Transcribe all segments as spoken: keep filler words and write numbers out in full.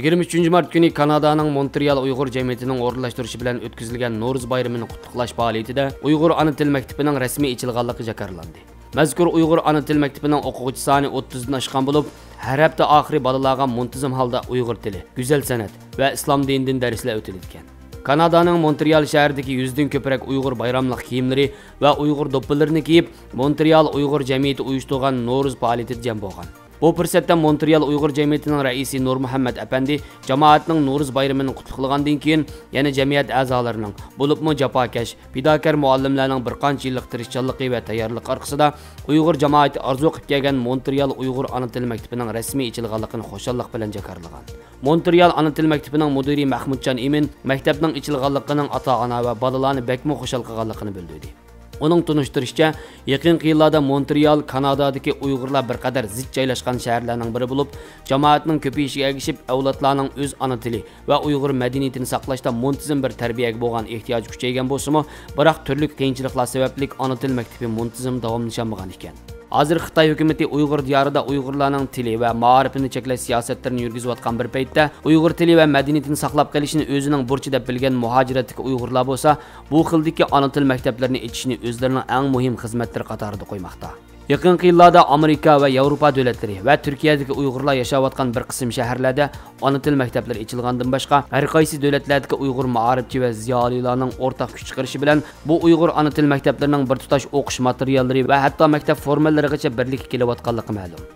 يىگىرمە ئۈچىنچى مارت كۈنى كانادانىڭ مونترېئال ئۇيغۇر جەمئىيىتىنىڭ ئورۇنلاشتۇرۇشى بىلەن ئۆتكۈزۈلگەن نورۇز بايرىمىنى قۇتلۇقلاش پائالىيىتىدە ئۇيغۇر ئانا تىل مەكتىپىنىڭ رەسمىي ئېچىلغانلىقى جاكارلاندى. مەزكۇر ئۇيغۇر ئانا تىل مەكتىپىنىڭ ئوقۇغۇچى سانى ئوتتۇزدىن ئاشقان بولۇپ، ھەر ھەپتە ئاخىرى بالىلارغا مۇنتىزىم ھالدا ئۇيغۇر تىلى، گۈزەل سەنئەت ۋە ئىسلام دىنىدىن دەرسلەر ئۆتۈلىدىكەن. كانادانىڭ مونترېئال شەھىرىدىكى يۈزدىن كۆپرەك ئۇيغۇر بايراملىق كىيىملىرى ۋە ئۇيغۇر دوپپىلىرىنى كىيىپ، مونترېئال ئۇيغۇر جەمئىيىتى ئۇيۇشتۇرغان نورۇز پائالىيىتىدە جەم بولغان. بۇ پۇرسەتتە مونترېئال ئۇيغۇر جەمئىيىتىنىڭ رەئىسى نۇرمۇھەممەت ئەپەندى جامائەتنىڭ نورۇز بايرىمىنى قۇتلۇقلىغاندىن كېيىن، يەنە جەمئىيەت ئەزالىرىنىڭ، بولۇپمۇ جاپاكەش، پىداكار مۇئەللىملەرنىڭ بىر قانچە يىللىق تىرىشچانلىقى ۋە تەييارلىقى ئارقىسىدا ئۇيغۇر جامائىتى ئارزۇ قىلىپ كەلگەن مونترېئال ئۇيغۇر ئانا تىل مەكتىپىنىڭ رەسمىي ئېچىلغانلىقىنى خۇشاللىق بىلەن جاكارلىغان. مونترېئال ئانا تىل مەكتىپىنىڭ مۇدىرى مەھمۇتجان ئىمىن مەكتەپنىڭ ئېچىلغانلىقىنىڭ ئاتا-ئانا ۋە بالىلارنى بەكمۇ خۇشال قىلغانلىقىنى بىلدۈردى. ئۇنىڭ تونۇشتۇرۇشىچە، يېقىنقى يىللاردا مونترېئال كانادادىكى ئۇيغۇرلار بىر قەدەر زىچ جايلاشقان شەھەرلەرنىڭ بىرى بولۇپ، جامائەتنىڭ كۆپىيىشىگە ئەگىشىپ، ئەۋلادلارنىڭ ئۆز ئانا تىلى ۋە ئۇيغۇر مەدەنىيىتىنى ساقلاشتا مۇنتىزىم بىر تەربىيەگە بولغان ئېھتىياجى كۈچەيگەن بولسىمۇ، بىراق تۈرلۈك قىيىنچىلىقلار سەۋەبلىك ئانا تىل مەكتىپى مۇنتىزىم داۋاملىشالمىغان ئىكەن. ھازىر خىتاي ھۆكۈمىتى ئۇيغۇر دىيارىدا ئۇيغۇرلارنىڭ تىلى ۋە مائارىپىنى چەكلەش سىياسەتلىرىنى يۈرگۈزۈۋاتقان بىر پەيتتە، ئۇيغۇر تىلى ۋە مەدەنىيىتىنى ساقلاپ قېلىشنى ئۆزىنىڭ بۇرچى دەپ بىلگەن مۇھاجىرەتتىكى ئۇيغۇرلار بولسا، بۇ خىلدىكى ئانا تىل مەكتەپلىرىنى ئېچىشنى ئۆزلىرىنىڭ ئەڭ مۇھىم خىزمەتلىرى قاتارىدا قويماقتا. يېقىنقى يىللاردا ئامېرىكا ۋە ياۋروپا دۆلەتلىرى ۋە تۈركىيەدىكى ئۇيغۇرلار ياشاۋاتقان بىر قىسىم شەھەرلەردە ئانا تىل مەكتەپلىرى ئېچىلغاندىن باشقا، ھەر قايسى دۆلەتلەردىكى ئۇيغۇر مائارىپچى ۋە زىيالىيلارنىڭ ئورتاق كۈچ چىقىرىشى بىلەن بۇ ئۇيغۇر ئانا تىل مەكتەپلىرىنىڭ بىر تۇتاش ئوقۇش ماتېرىياللىرى ۋە ھەتتا مەكتەپ فورمىلىرىغىچە بىرلىككە كېلىۋاتقانلىقى مەلۇم.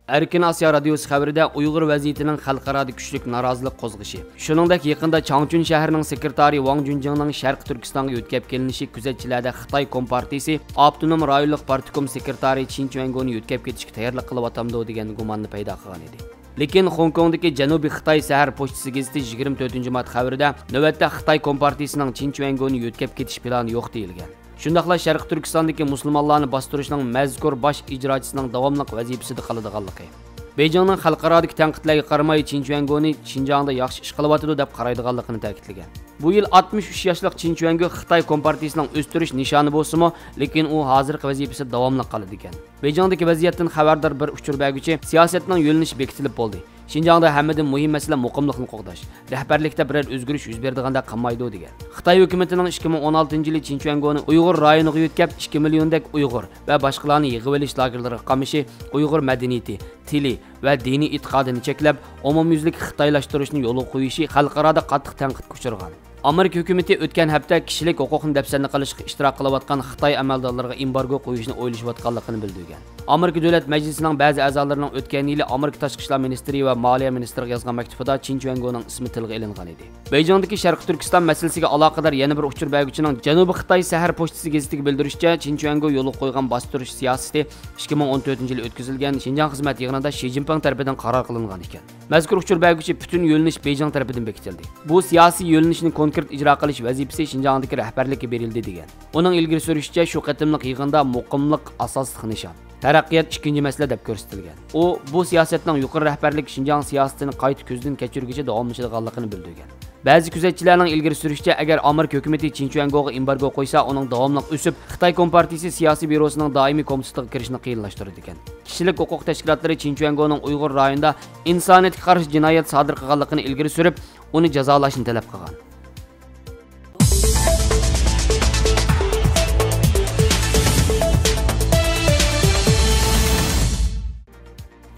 ئەركىن ئاسىيا رادىيوسى خەۋىرىدە ئۇيغۇر ۋەزىيىتىنىڭ خەلقئارادا كۈچلۈك نارازىلىق قوزغىشى، شۇنىڭدەك يېقىندا چاڭچۈن شەھىرىنىڭ سېكرېتارى ۋاڭ جۈنجىڭنىڭ شەرقىي تۈركىستانغا يۆتكەپ كېلىنىشى كۆزەتچىلەردە خىتاي كومپارتىيىسى ئاپتونوم رايونلۇق پارتكوم سېكرېتارى چىن چۈەنگونى يۆتكەپ كېتىشكە تەييارلىق قىلىۋاتامدۇ دېگەن گۇماننى پەيدا قىلغان ئىدى. لېكىن خوڭكوڭدىكى جەنۇبىي خىتاي سەھەر پوچتىسى گېزىتى يىگىرمە تۆتىنچى مارت خەۋىرىدە، نۆۋەتتە خىتاي كومپارتىيىسىنىڭ چىن چۈەنگونى يۆتكەپ كېتىش پىلانى يوق دېيىلگەن. شۇنداقلا شەرقىي تۈركىستاندىكى مۇسۇلمانلارنى باستۇرۇشنىڭ مەزكۇر باش ئىجراچىسىنىڭ داۋاملىق ۋەزىپىسىدە قالىدىغانلىقى، بېيجىڭنىڭ خەلقئارادىكى تەنقىدلەرگە قارىماي، چىن چۈەنگونى شىنجاڭدا ياخشى ئىش قىلىۋاتىدۇ دەپ قارايدىغانلىقىنى تەكىتلىگەن. بۇ يىل ئاتمىش ئۈچ ياشلىق چىن چۈەنگو خىتاي كومپارتىيىسىنىڭ ئۆستۈرۈش نىشانى بولسىمۇ، لېكىن ئۇ ھازىرقى ۋەزىپىسىدە داۋاملىق قالىدىكەن. بېيجىڭدىكى ۋەزىيەتتىن خەۋەردار بىر ئۇچۇر بەرگۈچى، سىياسەتنىڭ يۆنىلىشى بېكىتىلىپ بولدى. شىنجاڭدا ھەممىدىن مۇھىم مەسىلە مۇقىملىقنى قوغداش. رەھبەرلىكتە بىرەر ئۆزگىرىش يۈز بېرىدىغاندەك قىلمايدۇ، دېگەن. خىتاي ھۆكۈمىتىنىڭ ئىككى مىڭ ئون ئالتىنچى يىلى چىن چۈەنگونى ئۇيغۇر رايونىغا يۆتكەپ، ئىككى مىليوندەك ئۇيغۇر ۋە باشقىلارنى يىغىۋېلىش لاگېرلىرىغا قامىشى ئۇيغۇر مەدەنىيىتى، تىلى ۋە دىنىي ئېتىقادىنى چەكلەپ، ئومۇميۈزلۈك خىتايلاشتۇرۇشنى يولغا قويۇشى خەلقئارادا قاتتىق تەنقىدكە ئۇچرىغان. ئامېرىكا ھۆكۈمىتى ئۆتكەن ھەپتە كىشىلىك ھوقۇقنى دەپسەندە قىلىشقا ئىشتىراك قىلىۋاتقان خىتاي ئەمەلدارلىرىغا ئېمبارگو قويۇشنى ئويلىشىۋاتقانلىقىنى بىلدۈرگەن. ئامېرىكا دۆلەت مەجلىسىنىڭ بەزى ئەزالىرىنىڭ ئۆتكەن يىلى ئامېرىكا تاشقى ئىشلار مىنىستىرى ۋە مالىيە مىنىستىرىغا يازغان مەكتۇبىدا چىن چۈەنگونىڭ ئىسمى تىلغا ئېلىنغان ئىدى. بېيجىڭدىكى شەرقىي تۈركىستان مەسىلىسىگە ئالاقىدار يەنە بىر ئۇچۇر بەرگۈچىنىڭ جەنۇبىي خىتاي سەھەر پوچتىسى گېزىتىگە بىلدۈرۈشىچە، چىن چۈەنگو يولغا قويغان باستۇرۇش سىياسىتى ئىككى مىڭ ئون تۆتىنچى يىلى ئۆتكۈزۈلگەن شىنجاڭ خىزمەت يىغىنىدا شى جىنپىڭ تەرىپىدىن قارار قىلىنغان ئىكەن. مەزكۇر ئۇچۇر بەرگۈچى پۈتۈن يۆنىلىش بېيجىڭ تەرىپىدىن بېكىتىلدى. بۇ سىياسىي يۆنىلىشنى كونكرېت ئىجرا قىلىش ۋەزىپىسى شىنجاڭدىكى رەھبەرلىككە بېرىلدى، دېگەن. ئۇنىڭ ئىلگىرى سۈرۈشىچە، شۇ قېتىملىق يىغىندا مۇقىملىق ئاساسلىق نىشان، تەرەققىيات ئىككىنچى مەسىلە دەپ كۆرسىتىلگەن. ئۇ بۇ سىياسەتنىڭ يۇقىرى رەھبەرلىك شىنجاڭ سىياسىتىنى قايتا كۆزدىن كەچۈرگۈچە داۋاملىشىدىغانلىقىنى بىلدۈرگەن. بەزى كۆزەتچىلەرنىڭ ئىلگىرى سۈرۈشىچە، ئەگەر ئامېرىكا ھۆكۈمىتى چىن چۈەنگوغا ئېمبارگو قويسا، ئۇنىڭ داۋاملىق ئۆسۈپ، خىتاي كومپارتىيىسى سىياسىي بيۇروسىنىڭ دائىمىي كومىتېتىغا كىرىشىنى قىيىنلاشتۇرىدىكەن. كىشىلىك ھوقۇق تەشكىلاتلىرى چىن چۈەنگونىڭ ئۇيغۇر رايونىدا ئىنسانىيەتكە قارشى جىنايەت سادىر قىلغانلىقىنى ئىلگىرى سۈرۈپ، ئۇنى جازالاشنى تەلەپ قىلغان.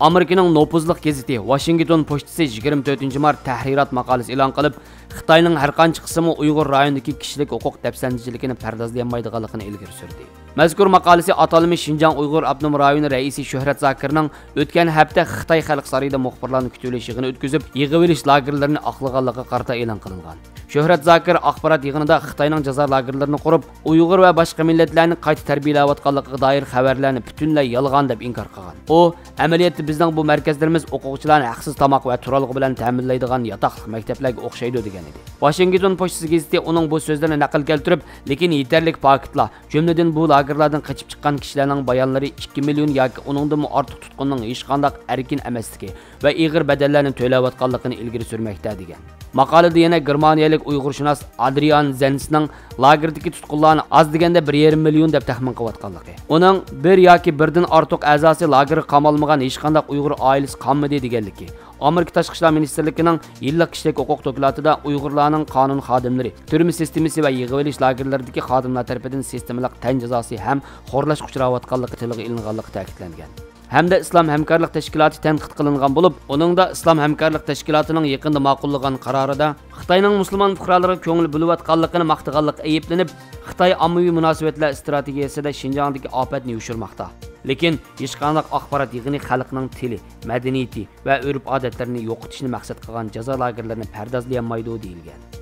ئامېرىكىنىڭ نوپۇزلۇق گېزىتى ۋاشىنگتون پوچتىسى يىگىرمە تۆتىنچى مارت تەھرىرات ماقالىسى ئېلان قىلىپ، خىتاينىڭ ھەر قانچە قىسمى ئۇيغۇر رايونىدىكى كىشىلىك ھوقۇق دەپسەندىچىلىكىنى پەردازلىيالمايدىغانلىقىنى ئىلگىرى سۈردى. مەزكۇر ماقالىسى ئاتالمىش شىنجاڭ ئۇيغۇر ئاپتونوم رايونى رەئىسى شۆھرەت زاكىرنىڭ ئۆتكەن ھەپتە خىتاي خەلق سارىيىدا مۇخبىرلارنى كۈتۈۋېلىش يىغىنى ئۆتكۈزۈپ، يىغىۋېلىش لاگېرلىرىنى ئاقلىغانلىقىغا قارىتا ئېلان قىلىنغان. شۆھرەت زاكىر ئاخبارات يىغىنىدا خىتاينىڭ جازا لاگېرلىرىنى قۇرۇپ، ئۇيغۇر ۋە باشقا مىللەتلەرنى قايتا تەربىيەلەۋاتقانلىقىغا دائىر خەۋەرلەرنى پۈتۈنلەي يالغان دەپ ئىنكار قىلغان. ئۇ، ئەمەلىيەتتە بىزنىڭ بۇ مەركەزلىرىمىز ئوقۇغۇچىلارنى ھەقسىز تاماق ۋە تۇرالغۇ بىلەن تەمىنلەيدىغان ياتاقلىق مەكتەپلەرگە ئوخشايدۇ، دېگەن ئىدى. ۋاشىنگتون پوچتىسى گېزىتى ئۇنىڭ بۇ سۆزلىرىنى نەقىل كەلتۈرۈپ، لېكىن يېتەرلىك پاكىتلار، جۈملىدىن بۇ لاگېرلاردىن قېچىپ چىققان كىشىلەرنىڭ بايانلىرى ئىككى مىليون ياكى ئۇنىڭدىنمۇ ئارتۇق تۇتقۇننىڭ ھېچقانداق ئەركىن ئەمەسلىكى ۋە ئېغىر بەدەللەرنى تۆلەۋاتقانلىقىنى ئىلگىرى سۈرمەكتە، دېگەن. ماقالىدە يەنە گېرمانىيەلىك ئۇيغۇرشۇناس ئادرىئان زېنسنىڭ لاگېردىكى تۇتقۇنلارنى ئاز دېگەندە بىر يېرىم مىليون دەپ تەخمىن قىلىۋاتقانلىقى، ئۇنىڭ بىر ياكى بىردىن ئارتۇق ئەزاسى لاگېرغا قامالمىغان ھېچقانداق ئۇيغۇر ئائىلىسى قالمىدى، دېگەنلىكى، ئامېرىكا تاشقى ئىشلار مىنىستىرلىكىنىڭ يىللىق كىشىلىك ھوقۇق دوكلاتىدا ئۇيغۇرلارنىڭ قانۇن خادىملىرى، تۈرمە سىستېمىسى ۋە يىغىۋېلىش لاگېرلىرىدىكى خادىملار تەرىپىدىن سىستېمىلىق تەن جازاسى ھەم خورلاشقا ئۇچراۋاتقانلىقى تىلغا ئېلىنغانلىقى تەكىتلەنگەن. ھەمدە ئىسلام ھەمكارلىق تەشكىلاتى تەنقىد قىلىنغان بولۇپ، ئۇنىڭدا ئىسلام ھەمكارلىق تەشكىلاتىنىڭ يېقىندا ماقۇللىغان قارارىدا خىتاينىڭ مۇسۇلمان پۇقرالىرىغا كۆڭۈل بۆلۈۋاتقانلىقىنى ماختىغانلىقى ئەيىبلىنىپ، خىتاي ئاممىۋى مۇناسىۋەتلەر ئىستراتېگىيىسىدە شىنجاڭدىكى ئاپەتنى يوشۇرماقتا. لېكىن ھېچقانداق ئاخبارات يىغىنى خەلقنىڭ تىلى، مەدەنىيىتى ۋە ئۆرپ-ئادەتلىرىنى يوقىتىشنى مەقسەت قىلغان جازا لاگېرلىرىنى پەردازلىيالمايدۇ، دېيىلگەن.